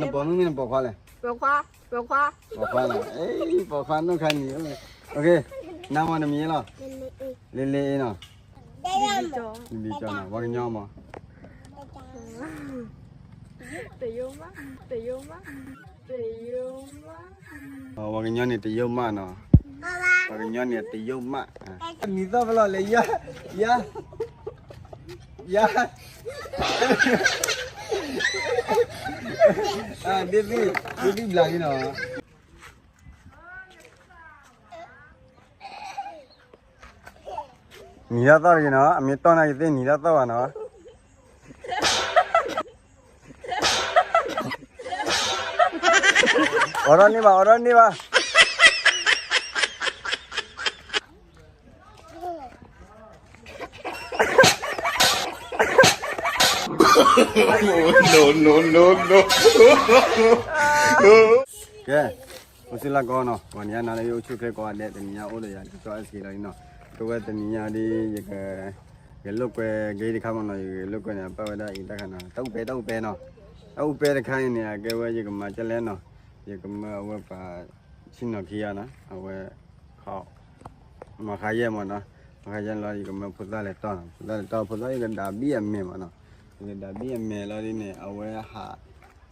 နပိာ်မုၣ်မ့ၢ်နပိာ်ခွါလဲၣ်. ပိာ်ခွါ, ပိာ်ခွါလီၤ. ပိာ်ခွါနီၢ်ခါနံၤ, နမ့ၢ်မနုၤမံၤလီၤ. လ့လ့နီၤ. ပှၤကညီမး. ပှၤကညီန့ၣ်တယိၣ်မးနီၤ. ပှၤကညီန့ၣ်တယိၣ်မး. မံၤသီၣ်ဖဲလီၤလဲၤယါ, ယါ, ယါ, ဒ့ၣ်သု, ဒ့ၣ်သုဘျးလံနီၤ. နံၤထီၣ်သီၣ်တဂ့ၤနီၤ, အမ့ၢ်တီၢ်နာ်က့ၤသ့ၣ်နံၤထီၣ်သီၣ်ဘၣ်နီၤ. အိးထီၣ်န့ၢ်ဘၣ်, အိးထီၣ်န့ၢ်ဘၣ်. No, no, no, no. ကဲ, အိၣ်ဆူၣ်လၢကီၢ်နီၤ, ပှၤနံၤညါနၤလၢယအိၣ်ဆူၣ်ချ့ကိးဂၤဒဲး, တနံၤညါအိၣ်ဒီးယၤ ကၠီၣ်အဲၣ်စက့လီၤနီၤ. ကဝဲတနံၤညါဒ်ယက ဂဲၤလိာ်ကွဲက့ၤတခါမ့ၢ်နီၤ, ယဂဲၤလိာ်ကွဲန့ၣ် အပာ်ဝဲဒၣ်အံၤတၢ်ခါနီၤ, တၢ်အူပဲ တၢ်အူပဲနီၤ. တၢ်အူပဲတခါအံၤန့ၣ် အကဲဝဲယကမၤကလဲၣ်နီၤ, ယကမၢအဝဲပှၤ ဆံနီၤခံဂၤနီၤ, အဝဲ ခီ မၤဃါယဲၢ်မ့ၢ်နီၤ, မၤဃါယဲၢ်လီၤ ယကမၢဖိသၣ်လဲၤတီၢ်နီၤ, ဖိသၣ်လဲၤတီၢ် ဖိသၣ်ယကဒၣ်ဘံၣ်အမဲာ်မ့ၢ်နီၤ, ယကဒၣ်ဘံၣ်အမဲာ်လီၤဒ်န့ၣ် အဝဲဟး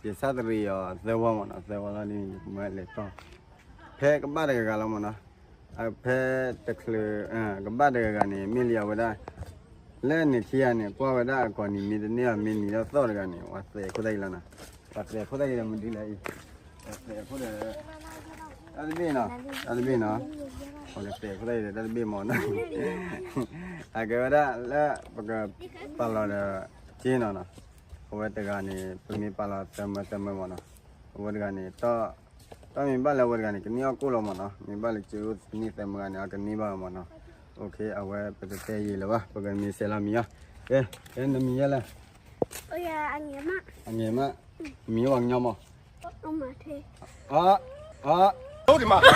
ယဆၣ်သရံးအီၤသၢဝီမ့ၢ်နီၤ, သၢဝီလီၤဒ်န့ၣ် ယကမၢလဲၤတီၢ် ဖဲကဘၣ်တဂၤဂၤလီၤမ့ၢ်နီၤ, ဖဲတချုး ကဘၣ်တဂၤဂၤန့ၣ် မ့ၢ်လံအဝဲဒၣ် လၢန့ၣ်ခံဂၤန့ၣ် ကွၢ်ဝဲဒၣ်အကိးနံၤမ့ၢ်တန့ၢ်အီၤ မ့ၢ်နံၤထီၣ်သီၣ်တဂၤန့ၣ် ပှၤသဲးခိၣ်သၣ်အံၤလီၤနီၤ, ပှၤသဲးခိၣ်သၣ်အံၤဒီးမနုၤလဲၣ်အံၤ, ပှၤသဲးခိၣ်ဒီး တၢ်တဘ့ၣ်နီၤ, တၢ်တဘ့ၣ်နီၤ, ပှၤကသဲးခိၣ်သၣ်အံၤဒီးတၢ်တဘ့ၣ်မ့ၢ်နီၤ, အကဲဝဲဒၣ်လၢပကပာ်လီၤဒီး က့နီၤနီၤ, အဝဲတဂၤန့ၣ် ပမ့ၢ်ပာ်လီၤသၢမၢသၢမၢမ့ၢ်နီၤ, အဝဲတဂၤန့ၣ် တၢ်မ့ၢ်ဘၣ်လၢအဝဲတဂၤန့ၣ် ကန့ၢ်အီၣ်ကိၣ်လီၤမ့ၢ်နီၤ, မ့ၢ်ဘၣ်လၢကၠိသနံၣ်သၢမၢဂၤန့ၣ် အကန့ၢ်ဘၣ်မ့ၢ်နီၤ, အဝဲပတတဲယံာ်လၢၤဘၣ် ပကမ့ၢ်ဆဲးလီၤမံၤအီၤ, ကဲ နမံၤယဲလဲၣ်, အငဲၤမး, မံၤလၢပှၤကညီမး, အ, အ, ပှၤ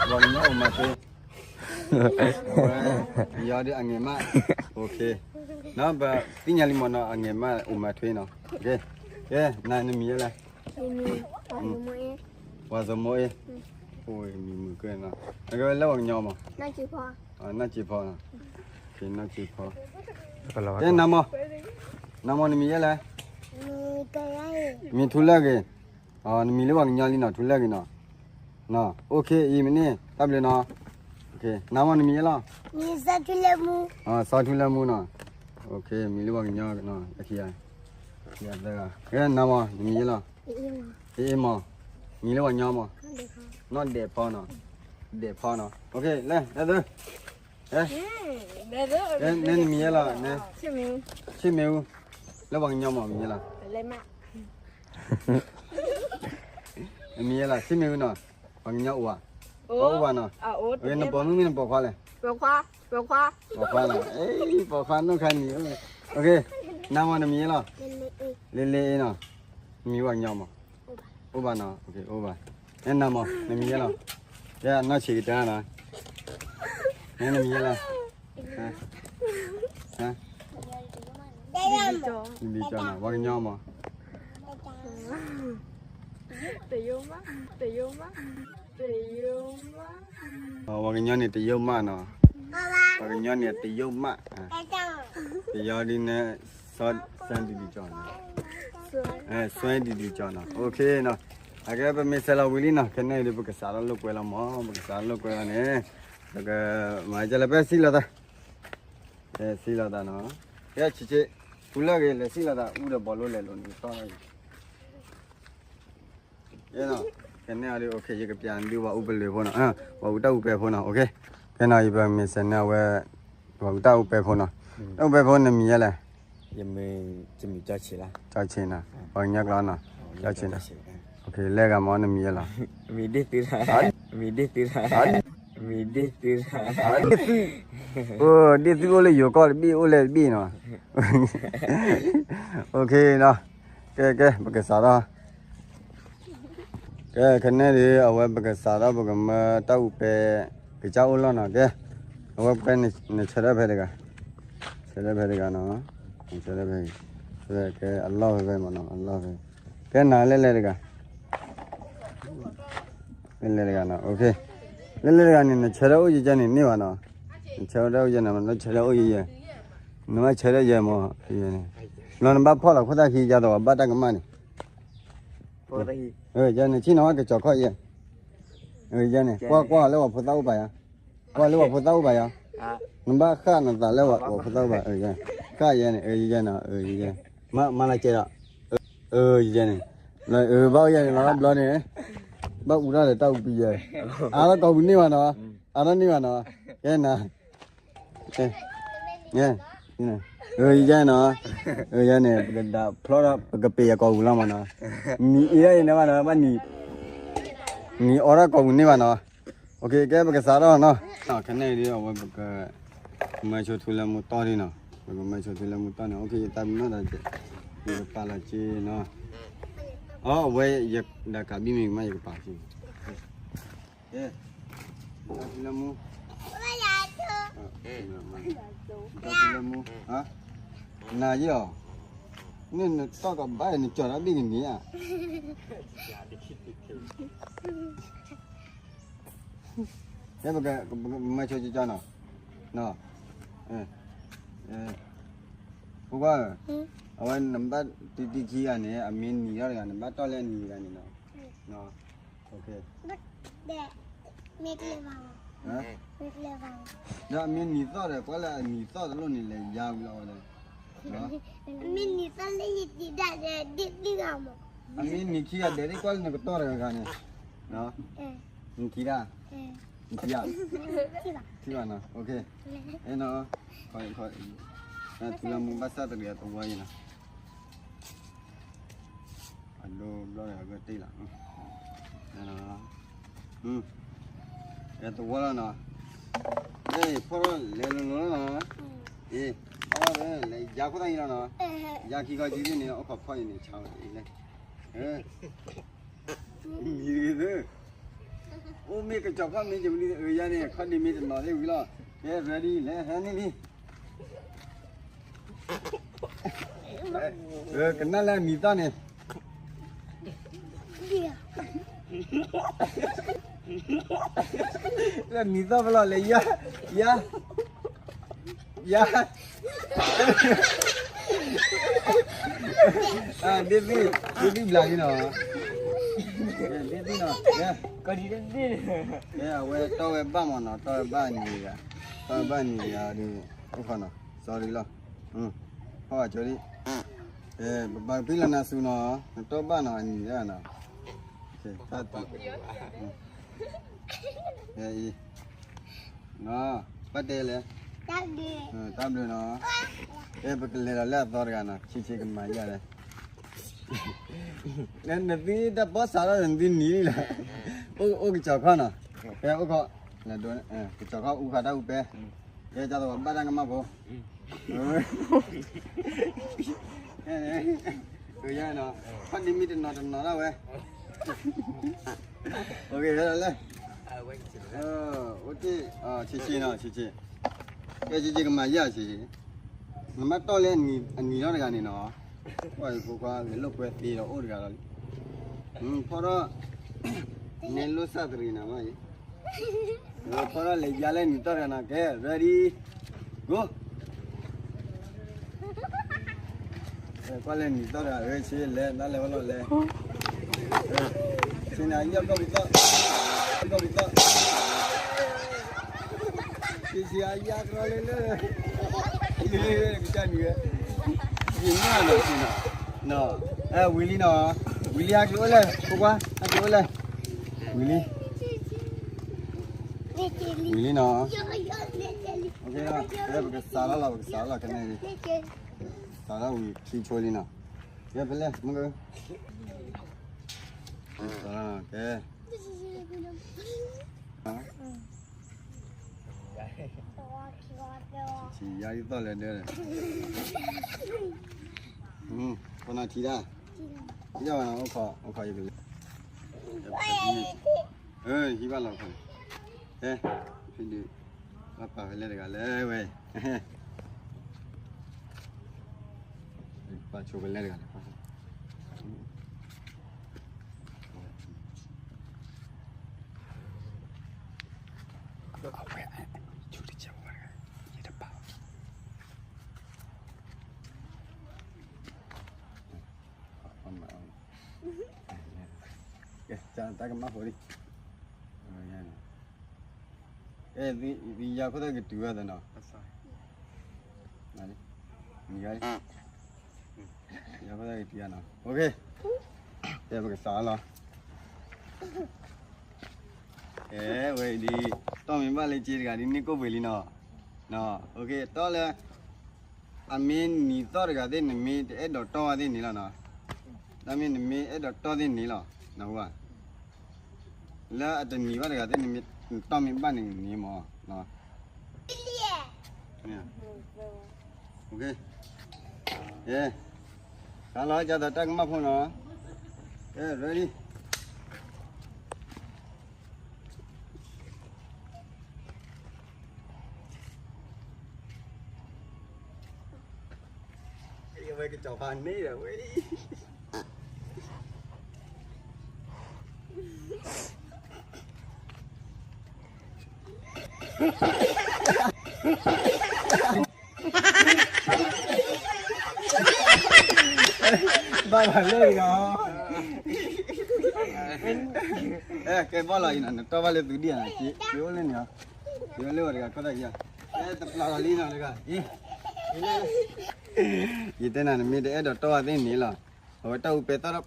ကညီအိၣ်မၤထွ့ ယီၤဒ်အငဲၤမး, ပသ့ၣ်ညါလံမ့ၢ်နီၤ အငဲၤမးအိၣ်မၤထွ့နီၤ, ကဲ နမံၤယဲလဲၣ်, ပှၤစီၤမိအ့, မံၤမုာ်ကဲနီၤ, အကဲဝဲလၢပှၤကညီမး, နီၢ်က့ၤဖီ, နီၢ်က့ၤဖီနီၤ, နီၢ်က့ၤဖီ, ကဲနမီၤ, နမီၤနမံၤယဲလဲၣ်, မံၤထူလၢဂ့ၤ, နမံၤလၢပှၤကညီလံနီၤ ထူလၢဂ့ၤနီၤ, အံၤမ့ၢ်န့ၣ် တၢ်ဘျုးနီၤ, နမီၤနမံၤယဲလီၤ, စီၤထူလၢမူနီၤ, မံၤလၢပှၤကညီနီၤ, ခံဂၤ, နမံၤယဲလီၤ, အ့မီၤ, မံၤလၢပှၤကညီမး, နီၢ်ဒဲးဖီနီၤ, ဒဲးဖီနီၤ, လဲၤ, နမံၤယဲလီၤ, ဆ့ၣ်မ့ၣ်အူ, လၢပှၤကညီမးမံၤယဲလီၤ, နမံၤယဲလီၤ ဆ့ၣ်မ့ၣ်အူနီၤ, ပှၤကညီအိၣ်ဧါ, ပှၤအိၣ်ဘၣ်နီၤ, နပိာ်မုၣ်မ့ၢ်နပိာ်ခွါလဲၣ်, ပိာ်ခွါလီၤ, ပိာ်ခွါနီၢ်ခါနံၤ, နမီၤနမံၤယဲလီၤ, လ့လ့အ့နီၤ, နမံၤပှၤကညီမး, အိၣ်ဘၣ်နီၤ, အိၣ်ဘၣ်, နမီၤ နမံၤယဲလီၤ, ယဲနီၢ်ဆံးကတၢၢ်နီၤ, နမံၤယဲလီၤ, ပှၤကညီမး, ပှၤကညီန့ၣ်တယိၣ်မးနီၤ, ပှၤကညီန့ၣ်တယိၣ်မး, တယိၣ်ဒ်န့ၣ်, စွဲဒ်ဒ်ကီးနီၤ, စွဲဒ်ဒ်ကီးနီၤ, အကဲပမ့ၢ်ဆဲးလီၤဝံၤလံနီၤ, ခဲန့ၣ်ဒ်ပကစးထီၣ်လိာ်ကွဲလီၤမး, ပကစးထီၣ်လိာ်ကွဲလီၤန့ၣ်, ပကမၤကလဲၤဖဲစံၣ်လီၤသး, စံၣ်လီၤသးနီၤ, ကဲဆံးဆံး, ထူလၢဂ့ၤ လဲၤစံၣ်လီၤသး အူဒီးဘီလိလဲၤလိာ်န့ၣ်တီၢ် ကဲနီၤ, ခဲန့ၣ်အီၤဒ် ယကပျးဒုးပှၤအူပလၢၢ်ဖိနီၤ, ပှၤအူတၢ်အူပဲဖိနီၤ, ကဲနီၤ ယပမ့ၢ်ဆဲးန့ၢ်အဝဲ, ပှၤအူတၢ်အူပဲဖိနီၤ, တၢ်အူပဲဖိနမံၤယဲလဲၣ်, ယမံၤကၠီဆံးလီၤ, ကၠီဆံးနီၤ, ပှၤကညီကျိာ်နီၤ, ကၠီဆံးနီၤ, လၢဂၤမ့ၢ်နမံၤယဲလီၤ, မံၤဒ့ၣ်သုလီၤ, မံၤဒ့ၣ်သုလီၤ, ဒ့ၣ်သု, ဒ့ၣ်သုအိၣ်လၢယိၤကီၢ်တဘ့ၣ်အိၣ်လၢတဘ့ၣ်နီၤ, ကဲ ကဲ ပကစးထီၣ် ကဲ ခဲန့ၣ်ဒ် အဝဲပကစးထီၣ်ပကမၢတၢ်အူပဲ ကစၢ်အိၣ်လီၢ်နီၤ, ကဲ အဝဲကွဲနဆၢထၢၣ်ဖဲတဂၤ, ဆၢထၢၣ်ဖဲတဂၤနီၤ, ဆၢထၢၣ်ဖဲ, ကဲအလီၢ်ဖဲဖဲမ့ၢ်နီၤ, အလီၢ်ဖဲ, ကဲနၤလဲၤလဲၤတဂၤ, လဲၤလဲၤတဂၤနီၤ, လဲၤလဲၤတဂၤန့ၣ် နဆၢထၢၣ်အိၣ်ယဲယဲန့ၣ် န့ၢ်ဘၣ်နီၤ, နဆၢထၢၣ်အိၣ်ယဲန့ၣ် နဆၢထၢၣ်အိၣ်ယဲယဲ, နဘၣ်ဆၢထၢၣ်ယဲမး, လီၤနဘၣ်ဖီၣ်လီၤခိၣ်သၣ်ခံ ယၤဒီးဘၣ်တၢ်ကမၣ်န့ၣ်, ယဲန့ၣ် ဆ့ၣ်နီၤဝဲကစီၤခီၣ်ယဲ, ယဲန့ၣ် ကွၢ်ကွၢ်လၢပှၤဖိသၣ်အိၣ်ပာ်ယၤ, ကွၢ်လၢပှၤဖိသၣ်အိၣ်ပာ်ယၤ, နဘၣ်ဃၣ်နသးလၢပှၤဖိသၣ်အိၣ်ပာ်, ဃၣ်ယဲန့ၣ်, ယဲန့ၣ်, မၤလၢကဲဒီး, ယဲန့ၣ်, ဘၣ်ယဲန့ၣ်လီၤဘျီန့ၣ်, ဘၣ်အူထီၣ်ဒီးတၢ်အူပံယဲ, အါထီၣ်ကိာ်ပူၤန့ၢ်ဘၣ်နီၤ, အါထီၣ်န့ၢ်ဘၣ်နီၤ, ကဲနၤ ယဲနီၤ, ယဲန့ၣ် ပကဒၣ်ဖျီထီၣ် ပကပ့ၤယကိာ်ပူၤလီၤမးနီၤ, နံၤအ့ၣ်ဒၣ်အံၤန့ၣ်ဘၣ်နီၤ, ဘၣ်နံၤ, နံၤအီထီၣ်ကိာ်ပူၤန့ၢ်ဘၣ်နီၤ, ကဲပကစးထီၣ်နီၤ, ခဲန့ၣ်ဒ်အဝဲပက မၢဆိထူလၢမူတီၢ်ဒ်နီၤ, ပကမၢဆိထူလၢမူတီၢ်န့ၣ်, ယသးပ့ၤနီၣ်ဒီး ယကပာ်လီၤက့နီၤ, အဝဲ ဒၣ်ကးဘံၣ်မ့ၢ်ကမၣ် ယကပာ်က့ ကဲ, ထူလၢမူ, ထူလၢမူ, နၤယဲအီၤ, နတီၢ်ကဘၣ်နကၠီၤတၢ်ဘ့ၣ်ကန့ၢ်ဧါ, ကဲပကမၢဆိကၠီနီၤ, ဖိခွါဧၢ, အဝဲနဘၣ်တံၤတံၤခံဂၤန့ၣ် အမ့ၢ်နံၤထီၣ်တဂၤ နဘၣ်တီၢ်လၢအနံၤတဂၤန့ၣ်နီၤ, ဒီးအမ့ၢ်နံၤသီၣ်ဒီး ကွၢ်လၢအနံၤသီၣ်တလိၣ်န့ၣ် လဲၤယါဝံၤလီၤဝဲဒီး မ့ၢ်နံၤခံဂၤဒဲး ကွၢ်လၢနကတီၢ်တဂၤဂၤန့ၣ်, နထံၣ်ဒၣ်, နထံၣ်ဒၣ်, ထံၣ်ဘၣ်နီၤ, အဲနီၤ, ထူလၢမူဘၣ်ဆၣ်တဂ့ၤအသဝီအံၤနီၤ, အဒိဘျီအဂၢၢ်တ့ၢ်လီၤ, အဲသဝီလီၤနီၤ, ဖီၣ်ထီၣ်လဲၤလိၤလိၤလီၤနီၤ, အ့, ဖီၣ်ထီၣ်လဲၤယါခိၣ်သၣ်အံၤလီၤနီၤ, ယါခံခီကံသ့ၣ်န့ၣ် အိၣ်ခိးဖီၣ်အံၤန့ၣ် ဆါဝဲအံၤလဲၣ် မံၤတဂ့ၤသၢ, အိၣ်မ့ၢ်ကစီၤခီၣ်မ့ၢ်ကမနုၤအၢယါန့ၣ် ခီၣ်ဒ့မ့ၢ်တနီၤသ့ၣ်ဝံၤလီၤ, ကဲ ready လဲၤဟဲန့ၣ်လံ, ကနၣ်လၢအနံၤသီၣ်န့ၣ်, လၢအနံၤသီၣ်ဖဲလီၤလဲၤယါ, ယါ ယါ, ဒ့ၣ်သု, ဒ့ၣ်သုဘျးလံနီၤ, ဒ့ၣ်သုနီၤ, အဝဲတီၢ်ဝဲဘၣ်မးနီၤ, တီၢ်ဝဲဘၣ်နံၤတဂၤ, တီၢ်ဝဲဘၣ်နံၤတဂၤဒီး, အိၣ်ခိးနီၤ, sorry လီၤ, ဖီၣ်ဘၣ်ကၠိလံ, ပဘၣ်ကဖံလီၤနၤဆူနီၤ, နတီၢ်ဘၣ်နီၤ အနံၤတဂၤနီၤ, တၢ်တူၢ် အံၤ, ဘၣ်တဲလဲၣ်, တၢ်ဘျုးနီၤ, ကဲ ပကလဲၤဒီးလၢအသီတဂၤနီၤ, ဆံးဆံးကမၤယၤလဲၣ်, နသုတၢ်ပီၢ်စးထီၣ်ဒီး နသုနံၤလံလီၤ, အိၣ်ကစီၤခီၣ်နီၤ, ကဲအိၣ်ခိး, ကစီၤခီၣ်အူဃာ်တၢ်အူပဲ, ကဲ ကၢ်သဝီဘၣ်တၢ်ကမၣ်ဖိ ယါနီၤ, ခီၣ်ဒ့မ့ၢ်တနီၤတနီၤဒၣ်ဝဲ, လဲၣ်, အိၣ်တ့ၢ်, ဆံးဆံးနီၤ, ဆံးဆံး, ကဲ ဆံးဆံးကမၤယၤဆံးဆံး, နဘၣ်တီၢ်လၢအနံၤထီၣ်တဂၤန့ၣ်နီၤ, ကွၢ်ဖိခွါလဲၤလိာ်ကွဲသ့ဒီးအိၣ်တဂၤလီၤလံ, ဖီၣ်ထီၣ်, နဲလိာ်စၢ်တရံးနၤမးအံၤ ဖီၣ်ထီၣ်လဲၤယါလၢနံၤသီၣ်တဂၤနီၤ, ကဲ ready, go, ကွၢ်လၢနံၤသီၣ်တဂၤ ဆ့လဲၤ တၢ်လဲၤဝဲလီၤလဲၤ, ဆ့နၤ ယီၢ်ကီၢ်ပူၤသီၣ်, ကီၢ်ပူၤသီၣ်, ဆ့ဆ့အယါကရီလၢလၢ, ကစၢ်နံၤဝဲ, ယနၢ်နီၤ, ဝံၤလံနီၤ, ဝံၤလံ ဟဲက့ၤအိၣ်လဲၣ် ဖိခွါ ဟဲက့ၤအိၣ်လဲၣ်, ဝံၤလံ ဝံၤလံနီၤ, ပကစးထီၣ်လီၤ ပကစးထီၣ်လီၤ ကနဲၣ်လံ, စးထီၣ်ဝံၤခံဆိလံနီၤ, ယဲဖဲလဲၣ် မုၢ်က, ကဲ ဆံးယါဒ်သိးလဲၣ်ဒၢ, ခိၣ်နၢ်ထံတၢ်, ယဝဲ အိၣ်ခိး အိၣ်ခိးယကလဲၤ, ဟံၣ်ဘၣ်လီၤခိၣ်, ဖဲဒုး, ဘၣ်ပာ်ဖဲလဲၣ်တဂၤလဲၣ်ဝဲ, ပာ်ဆိဖဲလဲၣ်တဂၤလဲၣ်, ကဲ တၢ်ကမၣ်ဖိလံ, ကဲ ယၤခိၣ်သၣ်ကတုၤဝဲသနီၤ, ယၤခိၣ်သၣ်ကတုၤဝဲနီၤ, ကဲ ပကစးလီၤ, ကဲ ဝဲဒ် တီၢ်မ့ၢ်ဘၣ်လၢက့တဂၤဒ်န့ၣ်ကိၣ်ပှ့ၤလံနီၤ, တီၢ်လၢ အမ့ၢ်နံၤသီၣ်တဂၤသ့ၣ် နမ့ၢ်တအဲၣ်ဒိးတီၢ်ဝဲသ့ၣ်န့ၣ်လီၤနီၤ, တၢ်မ့ၢ်နမ့ၢ်အဲၣ်ဒိးတီၢ်သ့ၣ်န့ၣ်လီၤ, နၢ်ဟူဧါ, လၢအတနံၤဘၣ်တဂၤသ့ၣ် နမ့ၢ်နတီၢ်မ့ၢ်ဘၣ်န့ၣ်န့ၣ်မး, ကဲ လီၤ ကသိးတၢ်ကမၣ်ဖိနီၤ, ကဲ ready. ဝဲကစီၤပၤန့ၣ်ဒီးဝဲ ဘၣ်ဘၣ်လၢဂၤ, ကဲဘၣ်လီၤအံၤနီၤ, နတီၢ်ဘၣ်လၢသုဒံၣ်ဧါ, က့အိၣ်လၢန့ၣ်, က့အိၣ်လၢဝဲတဂၤ ကီၢ်တၢ်က့ဧါ, တပျၢ်လီၤလံနီၤတဂၤ, ယတဲနၤ နမ့ၢ်တအဲၣ်ဒိးတီၢ်ဝဲသ့ၣ်န့ၣ်လီၤ, အဝဲတၢ်အူပဲသီၣ်ဒီး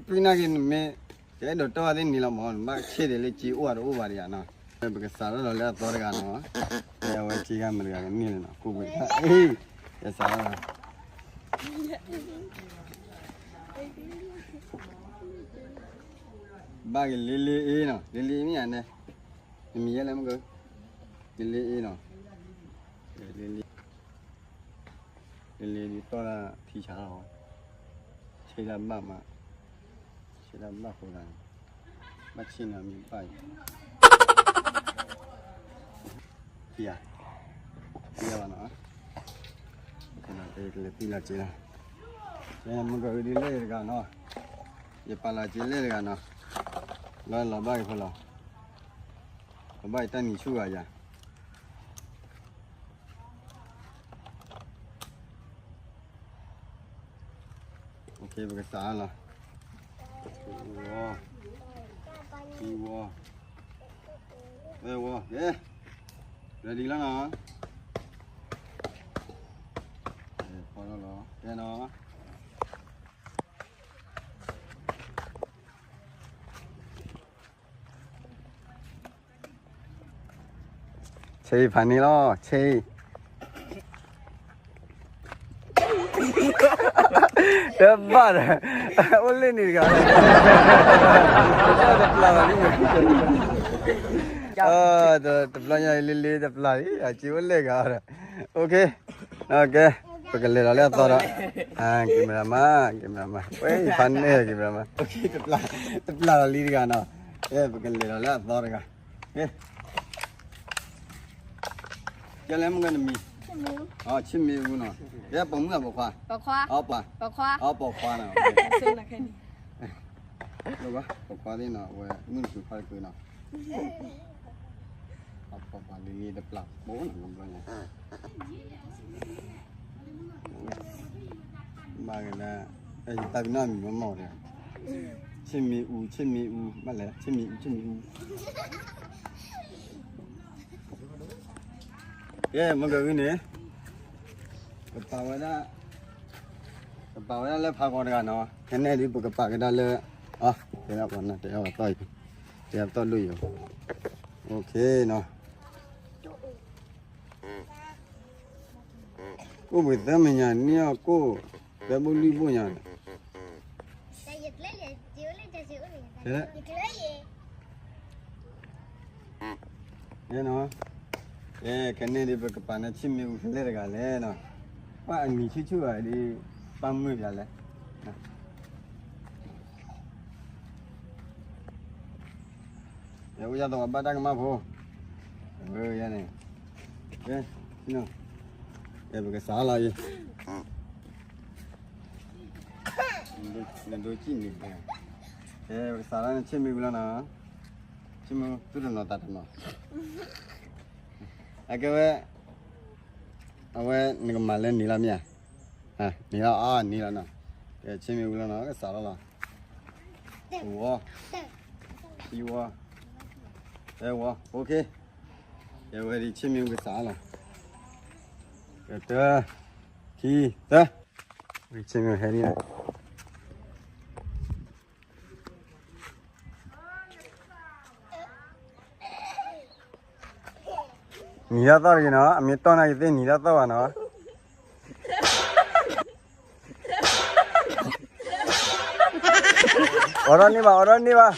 ပပနာ်က့ နမ့ၢ်တအဲၣ်ဒိးတီၢ်ဝဲသ့ၣ်န့ၣ်လီၤမး, နဘၣ်ဆ့ၣ်ဒဲးလၢက့အိၣ်ဝဲတအိၣ်ဘၣ်ဒံးဧါနီၤ, ပကစးထီၣ်လီၤလၢအသီတဂၤနီၤ, အဝဲက့ဂၤမတဂၤကန့ၢ်လီၤနီၤ, ကိးပှ့ၤတၢ်အ့ၣ်, ကစးထီၣ်လီၤ ဘၣ်က့ၤလ့လ့အ့နီၤ, လ့လ့အ့မ့ၢ်ဧါန့ၣ်, နမံၤယဲလဲၣ်မ့ၢ်က, လ့လ့အ့နီၤ, လ့လ့, လ့လ့ဒ်တီၢ်ဒၣ်ထံဆါလီၤ, ဆ့ဒၣ်ဘၣ်မး, ဆ့ဒၣ်ဘၣ်ဃိသးန့ၣ်, ဘၣ်ဆ့ၣ်နီၤမ့ၢ်ဘၣ်အံၤ ယၤ, ယၤဘၣ်နီၤ, ကလဲၤသံလီၤက့လီၤ, မ့ၢ်ကဒ်လဲၣ်တဂၤနီၤ, ယပာ်လီၤက့လဲၣ်တဂၤနီၤ, လီၤလီၤဘၣ်က့ၤဖိလီၤ, လီၤဘၣ်က့ၤတၢ်နံၤဆူၣ်ဂၤယၤ ပကစးလီၤ, ဝီ, ခံဝီ, သၢဝီ, ready လီၤနီၤ, ဖီထီၣ်လီၤ, ကဲနီၤ ဆ့ဖးန့ၣ်လီၤ, ဆ့, တဘၣ်ဒီး, အိၣ်လၢန့ၣ်တဂၤ, တပျၢ်လီၤလံ, တဘျီညါလံလံတပျၢ်လံ, အက့အိၣ်လၢဂၤဒီး, ကဲ, ပကလဲၤလီၤလၢအသီဒီး, camera man, camera man, ဝဲဖးန့ၣ် camera man, တပျၢ်လီၤလံတဂၤနီၤ, ပကလဲၤလီၤလၢအသီတဂၤ, ကဲ ကဲလဲၣ်မုၢ်ဂၤနမံၤ, ဆ့ၣ်မ့ၣ်အူနီၤ, ကဲပိာ်မုၣ်အပိာ်ခွါ, ပိာ်ခွါ, ပိာ်ခွါနီၤ, ပိာ်ခွါသ့ၣ်နီၤ အဝဲမုၢ်တကုၤခွါတကုၤနီၤ, အပိာ်ခွါလံလံတပျၢ်ပိာ်နီၤ, ဘၣ်က့ၤလၢ, တၢ်ပနီၣ်မံၤမီၢ်မီၢ်ဒီး, ဆ့ၣ်မ့ၣ်အူ ဆ့ၣ်မ့ၣ်အူ ဘၣ်လဲၣ် ဆ့ၣ်မ့ၣ်အူ ဆ့ၣ်မ့ၣ်အူ, ကဲ မ့ၢ်ကဂ့ၤန့ၣ်, ကပာ်ဝဲဒၣ်, ကပာ်ဝဲဒၣ်လၢဖးဂီၤတဂၤနီၤ, ခဲန့ၣ်ဒ်ပကပာ်ကဒါလၢ, အ, တဲဒၣ်ပှၤနၤတဲအီၤသီၣ်အံၤ, တဲအီၤသီၣ်ဒိၣ်အံၤ, အိၣ်ခ့နီၤ ကိၣ်ပှ့ၤသၢမဲာ်ညါန့ၢ်အီၤကိၣ်, သၢဘိၣ်လွံၢ်ဘိၣ်ညါန့ၣ်, ကဲနီၤ, ကဲ ခဲန့ၣ်ဒ်ပကပာ်န့ၣ်ဆ့ၣ်မ့ၣ်အူဖဲလဲၣ်တဂၤလဲၣ်နီၤ, ပှၤအနံၤဆူၣ်ဆူၣ်ဂၤဒ်, ပၢ်မုၢ်ပျါလဲၣ် အိၣ်ယၤသဝီဘၣ်တၢ်ကမၣ်ဖိ, ယၤန့ၣ်, ကဲ, ပကစးလီၤအံၤ, နဒိကံၣ်န့ၣ်, ကဲ ပကစးလီၤန့ၣ် ဆ့ၣ်မ့ၣ်အူလီၤနီၤ, ဆ့ၣ်မ့ၣ်အူ သူၣ်တနီၤသးတနီၤ, အကဲဝဲ, အဝဲနကမၤလၢနံၤလီၤမ့ၢ်ဧါ, နံၤလီၤအါနံၤလီၤနီၤ, ကဲ ဆ့ၣ်မ့ၣ်အူလီၤနီၤ ကစးလီၤလီၤ ဝီ, ခံဝီ, သၢဝီ, OK, ကဲဝဲဒ်ဆ့မ့ၣ်အူကစးလီၤ, ကတၢၢ်, ခံ, သၢ, ဆ့မ့ၣ်အူဟဲဒ် နံၤတၢ်သီၣ်တဂ့ၤနီၤ, အမ့ၢ်တီၢ်နာ်က့ၤသ့ၣ်နံၤတၢ်သီၣ်ဘၣ်နီၤ, အိးထီၣ်န့ၢ်ဘၣ်, အိးထီၣ်န့ၢ်ဘၣ်.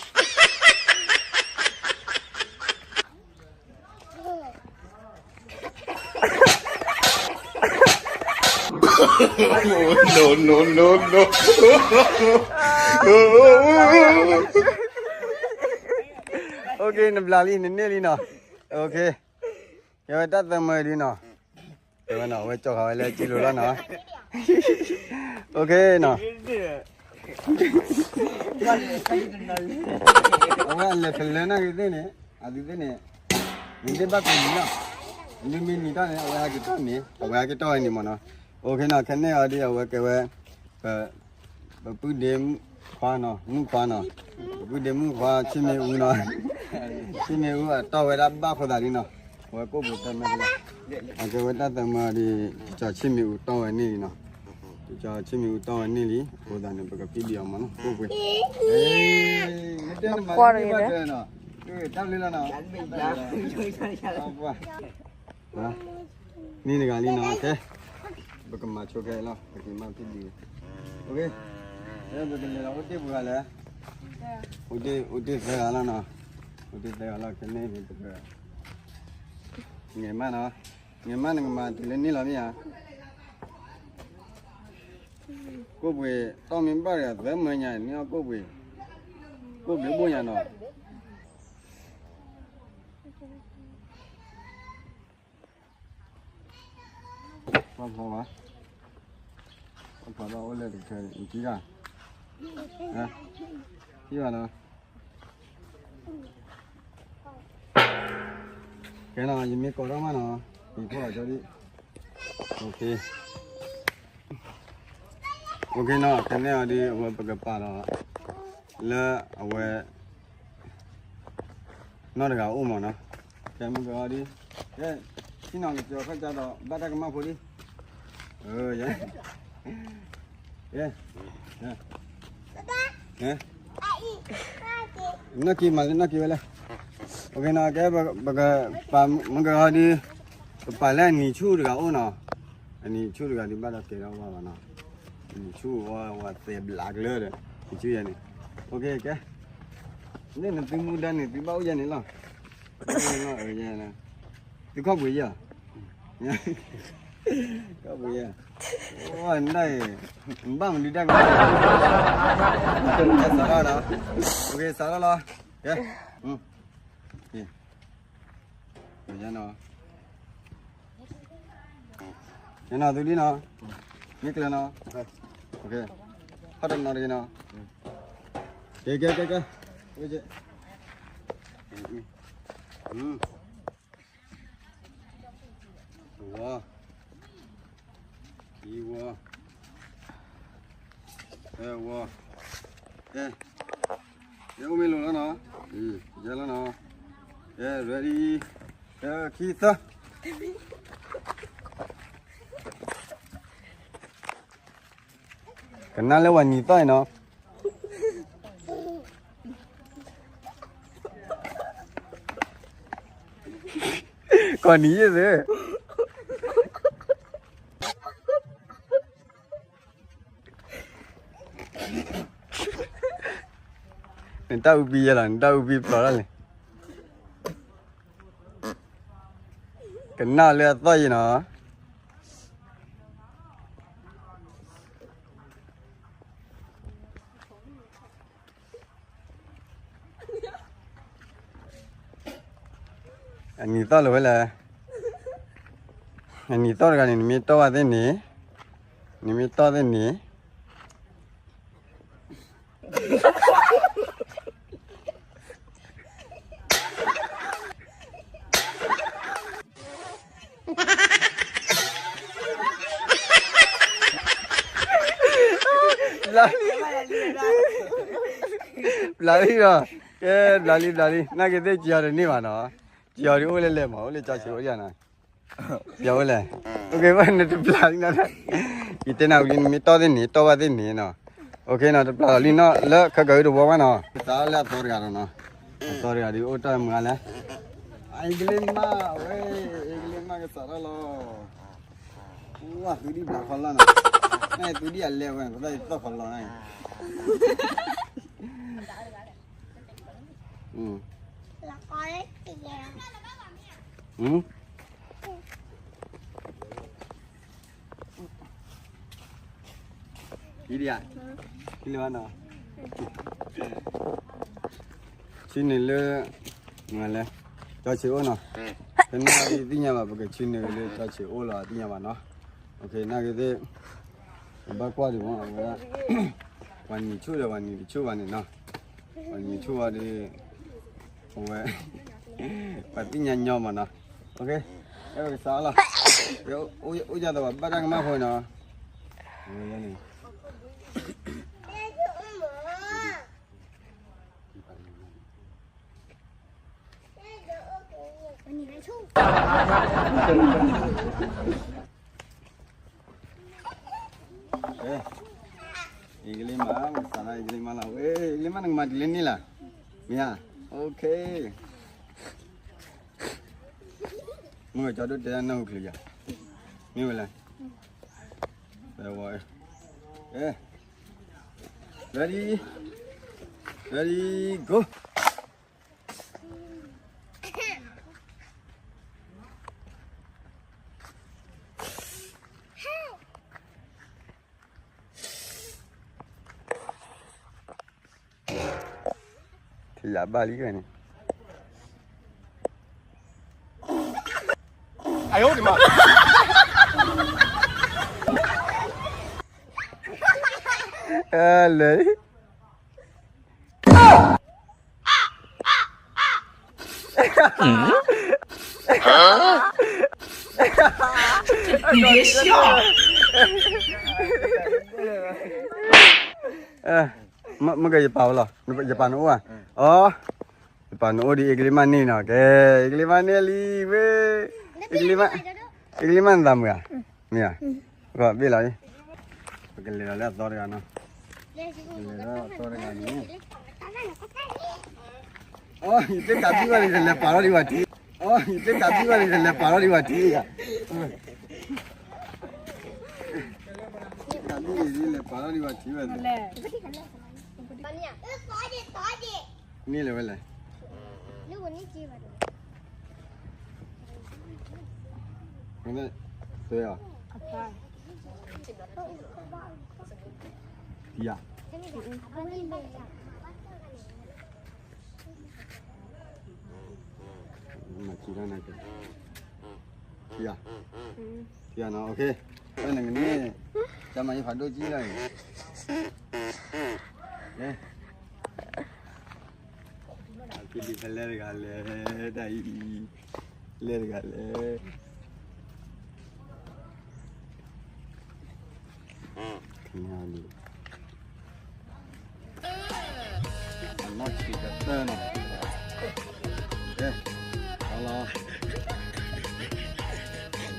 No, no, no, no. OK, နဘျးလံ နန့ၢ်လံနီၤ, OK, ကဲဝဲတၢ်သၢမၢဒ်နီၤ, ကဲဝဲနီၤ အဝဲကၠီဃာ်ဝဲလၢကံလိၤလီၤနီၤ, OK နီၤ, အဝဲအလဲၤကလၢၤနာ်က့ၤသ့ၣ်န့ၣ်, အသုသ့ၣ်န့ၣ်, နသ့ၣ်ဘၣ်ကနံၤနီၤ, မ့မ့ၢ်နံၤတၢ်န့ၣ် အဝဲဟဲက့ၤတီၢ်န့ၣ်, အဝဲဟဲက့ၤတီၢ်ဝဲန့ၣ်မ့ၢ်နီၤ, OK နီၤ, ခဲန့ၣ်အီၤဒ်အဝဲကဲဝဲ ပပုၢ်ဒ့ခွါနီၤ, မုၣ်ခွါနီၤ, ပပုၢ်ဒ့မုၣ်ခွါ ဆ့မ့ၣ်အူနီၤ, ဆ့မ့ၣ်အူအတီၢ်ဝဲဒၣ်ဘၣ်ဖိသးလံနီၤ, အဝဲကိၣ်ပှ့ၤတၢ်မဲာ်လီၤ, အကဲဝဲတၢ်သၢမၢဒီး တကီၤဆ့မ့ၣ်အူတီၢ်ဝဲန့ၣ်လံနီၤ, တကီၤဆ့မ့ၣ်အူတီၢ်ဝဲန့ၣ်လံ, အဃိသတးန့ၣ် ပကဖံးဒံးအီၤမ့ၢ်နီၤ, ကိၣ်ပှ့ၤ, မ့ၢ်တဲနမၤတၢ်ဘၣ်တၢ်နီၤ, တၢ်ဘျုးလီၤနီၤ, န့ၣ်တဂၤလံနီၤ, ကဲ, ပကမၤဆိခဲအံၤလီၤ, ပကမၤဖံးဒံး, ပကလဲၤလီၤအိၣ်တ့ၢ်ပှဲၤဂၤလဲၣ်, အိၣ်တ့ၢ်သၢဂၤလီၤနီၤ, အိၣ်တ့ၢ်သၢဂၤလီၤ, ခဲန့ၣ်ပက ငဲၤမးနီၤ, ငဲၤမးနကမၤတုၤလၢန့ၣ်လီၤမ့ၢ်ဧါ, ကိၣ်ပှ့ၤတီၢ်မ့ၢ်ဘၣ်ဒီးသၢမၢညါ န့ၢ်အီၣ်ကိၣ်ပှ့ၤ, ကိၣ်ဘျုးဘိၣ်ညါနီၤ. ပှၤဖျီဘၣ်, ပှၤဖျီဘၣ်အိၣ်လၢတကထၢန့ၣ် နထံၣ်ဒၣ်, ထံၣ်ဘၣ်နီၤ, ကဲနီၤ ယမ့ၢ်ကိးထီၣ်မးနီၤ, ယဖီၣ်အီၤကၠီဒံး, OK, OK နီၤ, ခဲန့ၣ်အီၤဒ်အဝဲပကပာ်လီၤ လၢအဝဲ နီၢ်တဂၤအိၣ်မးနီၤ, ကဲမုၢ်ကီၤဒ်, ကဲ, ထံၣ်နီၤကစၢၤခီၣ်ကၢ်ဒီး ဘၣ်တၢ်ကမၣ်ဖိဒ်, ယဲ, နီၢ်က့ၤမးလၢနီၢ်က့ၤဝဲလဲၣ်, OK နီၤ, ကဲ, ပကပာ်မုၢ်ကီၤဒ်, ပပာ်လၢအနံၤဆူၣ်တဂၤအိၣ်နီၤ, အနံၤဆူၣ်တဂၤဒ်ဘၣ်ဒီးကဲထီၣ်ဝဲဘၣ်နီၤ, အနံၤဆူၣ်ဝဲဝဲသဲဘျးကလၢဒီး, နံၤဆူၣ်ယဲန့ၣ်, OK ကဲ န့ၣ်နသုမူဒါန့ၣ် သုဘၣ်အိၣ်ယဲန့ၣ်လီၤ. သုခီၣ်ပှ့ၤယဲၢ်, ခီၣ်ပှ့ၤယဲၢ်, နဒၣ်အံၤ, နဘၣ်မနုၤတၢ်ကမၣ်, စးထီၣ်လီၤ, စးထီၣ်လီၤ, ကဲ, ယဲၢ်နီၤ, ယဲၢ်နီၤ သုဒ်နီၤ, မ့ၢ်ကျၢၤနီၤ, ဟီၣ်တနီၤတဂ့ၤနီၤ, ကဲ ကဲ ကဲ ကဲ, ဝဲ, ခံဝီ, သၢဝီ, ကဲ, ယဲအိၣ်မ့ၢ်လိာ်လီၤနီၤ, ယဲလီၤနီၤ, ကဲ ready, ကဲ ခံ သၢ. ကနၣ်လၢဝဲနံၤသီၣ်အံၤနီၤ, ကီၢ်နံၤယဲၢ်သ့ၣ်, နတၢ်အူပံယဲလီၤ, နတၢ်အူပံဖျိးထီၣ်လံ, ကနၣ်လၢအသီၣ်အံၤနီၤ. အနံၤသီၣ်လၢၤဝဲလဲၣ်, အနံၤသီၣ်တဂၤန့ၣ် နမ့ၢ်တီၢ်ဘၣ်သ့ၣ်န့ၣ်, နမ့ၢ်တီၢ်သ့ၣ်န့ၣ် လၢ ဘျးလံဒီး, ကဲ, ဘျးလံ ဘျးလံ, နာ်က့သ့ၣ်ကၠီၤတန့ၢ်ဘၣ်နီၤ, ကၠီၤဒီးအိၣ်လဲၣ်လဲၣ်မး, အိၣ်လၢကၠီၤဆံးအိၣ်ဒံးနီၤ, ကၠီၤအိၣ်လဲၣ်, အိၣ်က့ၤဝဲနတဘျးလံနီၤ, ယတဲနၤဝံၤလံ နမ့ၢ်တီၢ်သ့ၣ်န့ၣ် တီၢ်ဘၣ်သ့ၣ်န့ၣ်နီၤ, အိၣ်က့ၤနီၤ တဘျးလီၤလံနီၤ လၢခဲကၢၤအံၤတဝီဝဲနီၤ, ကစးလၢအသီတဂၤဒီးနီၤ, အသီတဂၤဒီးအိၣ်တၢ်မုာ်လၢ အအံၤကလံၤမးဝဲ, အံၤကလံၤမးကစးထီၣ်လီၤ, ဝါ သုဒံၣ်ဘျးခီလီၤနီၤ, နသုဒံၣ်အလဲဝဲန့ၣ် ပသးယသီၣ်ခီလီၤန့ၣ်, အံၤဒံးဧါ, အံၤလၢနီၤ, ဆံန့ၣ်လၢ, မလဲ, ကၠီၤဆံးအိၣ်နီၤ, ဖဲန့ၣ်သ့ၣ်ညါဘၣ် ပကဆံန့ၣ်လၢကၠီၤဆံးအိၣ်လီၤသ့ၣ်ညါဘၣ်နီၤ, နာ်က့သ့ၣ်, ပဘၣ်ကွၢ်ဒံးမး အဝဲဒၣ်, ပှၤနံၤဆူၣ်ဒီးပှၤနံၤတဆူၣ်ဘၣ်န့ၣ်နီၤ, ပှၤနံၤဆူၣ်ဘၣ်ဒီး, အဝဲ, ပှၤသ့ၣ်ညါညီမးနီၤ, အိၣ်ကစးလီၤ, အိၣ်ယၤသးဘၣ် ဘၣ်တၢ်ကမၣ်ဖိနီၤ, အဝဲန့ၣ် အံၤကလံၤမး, မ့ၢ်စးလၢအံၤကလံၤမးလီၤ, ဝဲ, အံၤကလံၤမး နကမၤတုၤလၢန့ၣ်လီၤ, မ့ၢ်ဧါ, OK, မ့ၢ်ကၠီဒိၣ်တဲဒၣ်နၢ်ဟူချုးယၤ, မ့ၢ်ဝဲလဲၣ်, ready, ready, go. ထံၣ်ယၤဘၣ်လံဝဲန့ၣ်, အယိဒံးမး, လဲၤ မ့ၢ်ကယပာ်ဝဲလီၤ, ယပာ်နအိၣ်ဧါ, အိ, ယပာ်နအိၣ်ဒီး အ့ကလံၤမးန့ၣ်နီၤ, ကဲ, အ့ကလံၤမးန့ၣ်လံဝဲ, အ့ကလံၤမး, အ့ကလံၤမးနသးမုာ်ဧါ, မ့ၢ်ဧါ, ဘ့ၣ်လီၤ, ပကလဲၤဒီးလၢအသီတဂၤနီၤ, ပကလဲၤဒီးအသီတဂၤန့ၣ် အိ, ယတ့ၢ်ကးဘံၣ်ဘၣ်န့ၣ် တလဲၤပာ်ထီၣ်ဒံးဘၣ်ထံ, အိ, ယတ့ၢ်ကးဘံၣ်ဘၣ်န့ၣ် တလဲၤပာ်ထီၣ်ဒံးဘၣ်ထံဧါ, တ့ၢ်ကးဘံၣ်န့ၣ် လဲၤပာ်ထီၣ်ဒံးဘၣ်ထံဝဲ, န့ၢ်လၢၤဝဲလဲၣ်, သွဲအီၤ, ထံဧါ, မၤထံတၢ်နၤက့ၤ, ထံဧါ, ထံဧါနီၤ, OK, နကန့ၢ်, ကမၤယဖးဒိၣ်ကံလီၤ, ကလံၤဖဲလဲၣ်တဂၤလဲၣ်, တၢ်အံၤ, လဲၣ်တဂၤလဲၣ်. အနီၢ်ဆံးကတၢၢ်နီၤ, ကဲ, အလီ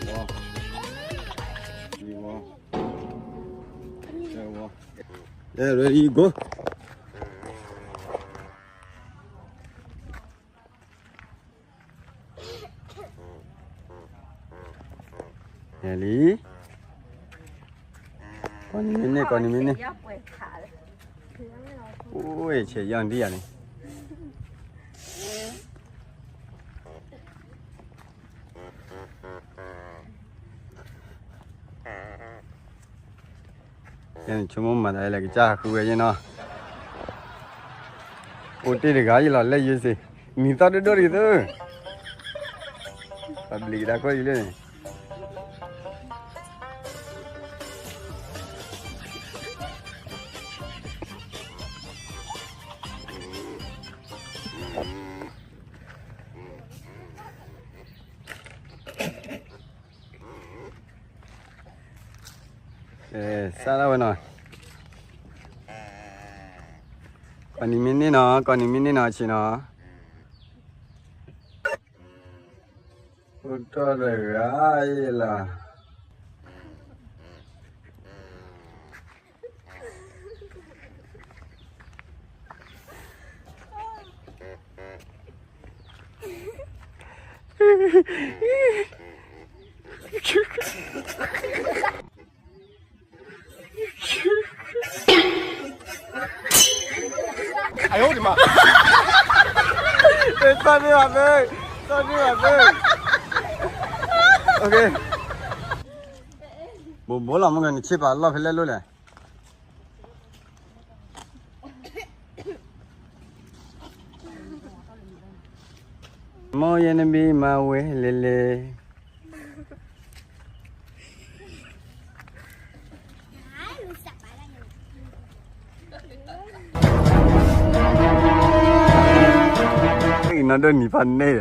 ၤ, ဝီ, ဝီ, ကဲ, ready go. ဟဲလံ, ကိးနံၤမ့ၢ်န့ၢ်, ကိးနံၤမ့ၢ်န့ၢ်, အိၣ်ဆဲးယီၢ်ဒံးယၤန့ၣ်. ဆိကမိၣ်မၤသးလဲၣ် ကစၢ်ဟးဃုဝဲယဲၢ်နီၤ, အိၣ်တ့ၢ်တဂၤယလီၤ လဲၤယုာ်စ့ၢ်, နံၤသီၣ်ဒိၣ်ဒိၣ်ဒ်သိး, ပဘျံးကဒါခိၣ်အံၤလၢန့ၣ်. စးထီၣ်ဝဲနီၤ, ကိးနံၤမ့ၢ်န့ၢ်နီၤ, ကိးနံၤမ့ၢ်န့ၢ်နီၤ ဆ့ၣ်နီၤ. အိၣ်တ့ၢ်တဂၤအံၤလီၤ. 哎呦我的妈！ သီၣ်န့ၢ်ဘၣ်သ့, သီၣ်န့ၢ်ဘၣ်သ့. ဘိးဘိလီၤ မ့ၢ်ကနဆ့ၣ်ပာ်လီၢ်ဖဲလဲၣ်လိၣ်လဲၣ်. မိၢ်ယဲနဘံမၤဝဲလဲၣ်လဲၣ်. အံၤနီၢ်ဒိၣ်နံၤဖးန့ၣ်ဒီး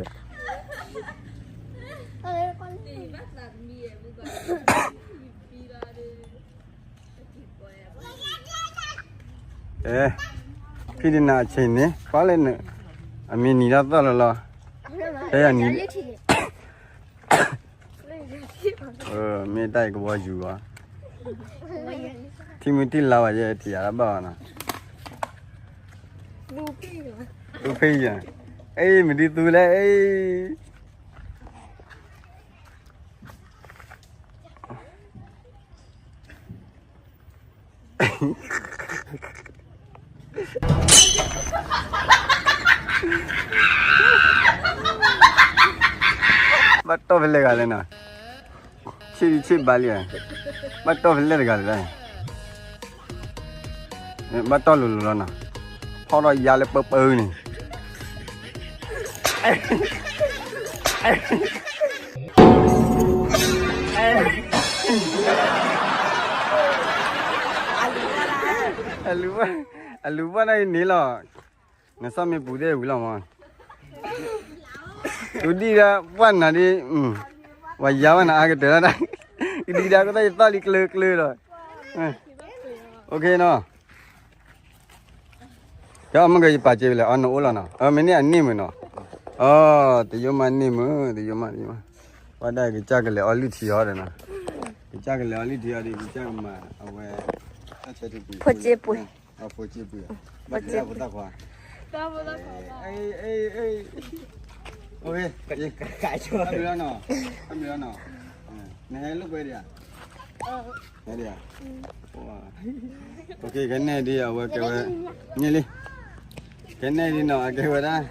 အဲ, ဖံဒနၤအဆ့ၣ်န့ၣ် ပှၤလဲၣ်န့ၣ်, အမ့ၢ်နံၤတၢ်သီၣ်လီၤလီၤ, ဖဲယၤနံၤ, မ့ၢ်တၢ်အံၤကဘီယူၤဘၣ်, ထံမုၢ်ထံလါဘၣ်ယဲ ထံၣ်ယၤတဘၣ်ဘၣ်နီၤ, သူဖံယၤ, အဲ မ့ၢ်ဒ်သူလဲၣ်, အဲ ဘၣ်တီၢ်ဖဲလဲၣ်ဂၤလဲၣ်နီၤ, ဆ့ၣ်ဆ့ၣ်ဘၣ်လံ, ဘၣ်တီၢ်ဖဲလဲၣ်တဂၤလဲၣ်, ဘၣ်တီၢ်လိၤလိၤလီၤနီၤ, ဖီၣ်ထီၣ်ယါလၢပၢပၢန့ၣ် အလူၤဘၣ်, အလူၤဘၣ်န့ၣ်န့ၣ်လီၤ, နစီၣ်မ့ၢ်ပူၤသ့ၣ်ဝံၤလီၤမး, ကဒံၣ်ဒၣ်ပှၢ်နၤဒ်, ပှၤယါဘၣ်နၤအါကတၢၢ်လီၤ, ကဒံၣ်ဒၣ်ကသီၣ်ယသီၣ်လံကျၢၤကျၢၤလီၤ, အိၣ်ခ့နီၤ. ကမ့ၢ်ကယပာ်စ့ဝဲလဲၣ်, အီနအိၣ်လီၤနီၤ, မ့ၢ်န့ၢ်အန့ၢ်မုၢ်နီၤ, အီ တယိမးန့ၢ်မုၢ်, တယိမး, တယိမး, ပှၤဒၣ်ကစၢ်ကလဲၤအီလုၢ်ထံအီၤဒီးနီၤ, ကစၢ်ကလဲၤအီလုၢ်ထံအီၤဒီး ကစၢ်ကမၤအဝဲ, ဖိစ့ပှ့ၤ, ဖိစ့ပှ့ၤ, ဘၣ်သ့ၣ်ဖိသၣ်ခွါ, တမံၤလီၤနီၤ, တမံၤလီၤနီၤ, နဟဲလိာ်ကွဲဒံးဧါ ဟဲဒံးဧါ, ကနဲၣ်ဒ်အဝဲကဲဝဲ, န့ၣ်လံ, ကနဲၣ်ဒ်နီၤ အကဲဝဲဒၣ်,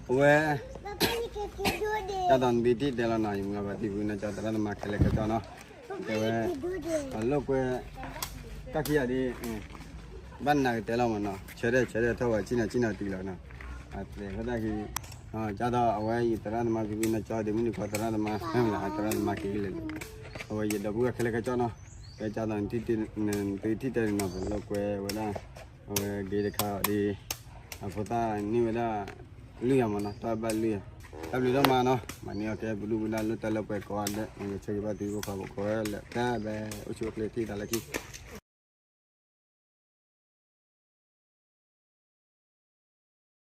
အဝဲ, တၢ်သီၣ်နသုထံၣ်တဲလီၤနီၤ, ယမုၢ်ဂၤပှၤသံကွံာ်နီၢ်ကၠီသရၣ်သမါခဲလၢာ်ခဲဆ့နီၤ, ကဲဝဲ, အလိာ်ကွဲ, တၢ်ခံဂၤဒ် ဘၣ်နၤကတဲလီၤမးနီၤ, ဆၢထၢၣ်ဆၢထၢၣ်ထီၣ်ဝဲဆ့ၣ်နီၤဆ့ၣ်နီၤတုၤလီၤနီၤ, အတဲဃိသတးခံ, ကၢ်သိးအဝဲယသရၣ်သမါသံကွံာ်နီၢ်ကၠီဒ်မုၢ်နုာ်ခီသရၣ်သမါ, သရၣ်သမါက့ၤကလဲာ်လံ, အဝဲယဒီပုၢ်ဝဲၢ်ခဲလၢာ်ခဲဆ့နီၤ, ကဲကၢ်သိးနသုထံၣ်တဲဒ်နီၤ ပလိာ်ကွဲဝဲဒၣ်, အဝဲဂ့ၤတခါအီၤဒ်, အဖိသၣ်န့ၢ်ဝဲဒၣ်, လွံၢ်ယၤမးနီၤ တၢ်ဘၣ်လွံၢ်ယၤ, တၢ်ဘျုးဒိၣ်မးနီၤ, မၤန့ၢ်အီၤကဲပဒုၣ်ပဒါလၢတၢ်လၢပှဲၤကိးဂၤဒဲး, ယဆၢဂ့ၤဘၣ်သုကိးဂၤဒဲး, အိၣ်ဆူၣ်အိၣ်ချ့ထံၣ်သးလၢခံ